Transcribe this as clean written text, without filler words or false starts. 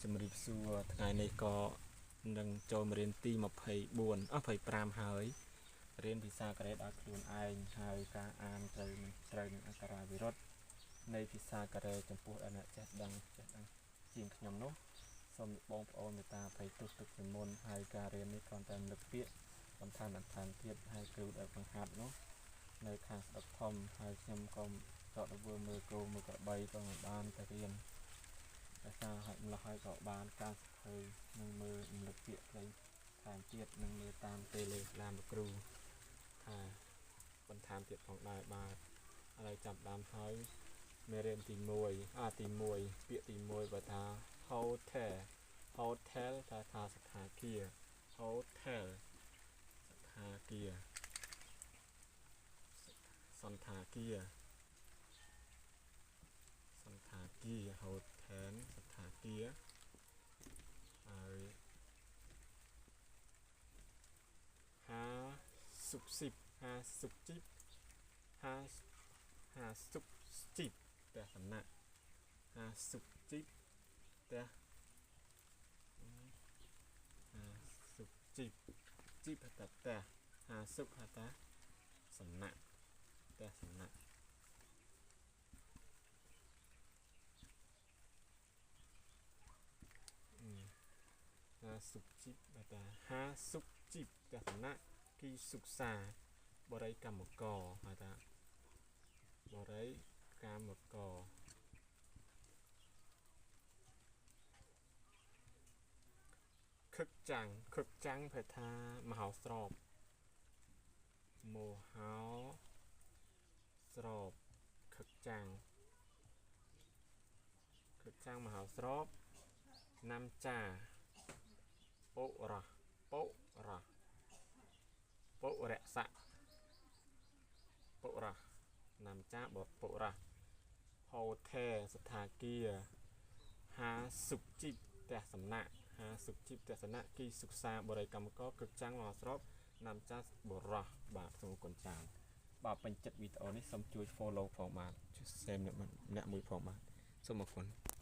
ជំរាបសួរថ្ងៃនេះក៏នឹងចូលមករៀនទី24 25ហើយរៀនភាសាកូរ៉េដោយខ្លួនឯងហើយការអានត្រូវនឹងអក្ខរាវិរុទ្ធនៃភាសាកូរ៉េចំពោះអ្នកចេះដឹងជាងខ្ញុំនោះសូមបងប្អូនមេត្តាអភ័យទោសទុកជាមុនហើយការរៀននេះគ្រាន់តែរំលឹកពាក្យបន្ថែមទៀតហើយគ្រូដែលបង្ហាត់នោះនៅខាងស្ដុកធំហើយខ្ញុំក៏ចតរវើមើលគោមើលក្របីក៏មិនបានទៅរៀនដោយសារហើយម្ល៉េះហើយក៏បានការសភៅនឹងមើលរំលឹកពាក្យផ្សេងថែមទៀតនឹងមើលតាមតេឡេក្រាមលោកគ្រូថាបន្ថែមទៀតផងដែរបាទឥឡូវចាប់ដើមហើយមេរៀនទី1ទី1ពាក្យទី1បើថា hotel hotel ថាសណ្ឋាគារ hotel សណ្ឋាគារសណ្ឋាគារសណ្ឋាគារ hotel សណ្ឋាគារហើយហាសុកស៊ីបហាសុកជីបហាសុកជីបផ្ទះសំណាក់ហាសុកជីបផ្ទះហាសុកជីបជីបហតាផ្ទះហាសុកហតាសំណាក់ផ្ទះសំណាក់ហាសុកជីបហតាហាសុកជីបផ្ទះសំណាក់គីសុកសាបរិយកម្មករហៅថាបរិយកម្មករខឹកចាំងខឹកចាំងប្រែថាមហោស្រពមហោស្រពខឹកចាំងខឹកចាំងមហោស្រពណាំចាបុរៈបុរៈបុរសៈបុរៈណាំចាបុរៈហូថែសណ្ឋាគារហាសុកជីបផ្ទះសំណាក់ហាសុកជីបផ្ទះសំណាក់គីសុកសាបរិយកម្មករគឹកចាំងមហោស្រពណាំចាបុរៈបាទសូមអរគុណច្រើនបាទពេញចិត្តវីដេអូនេះសូមជួយ follow ផងបាទជួយ share ម្នាក់មួយផងបាទសូមអរគុណ។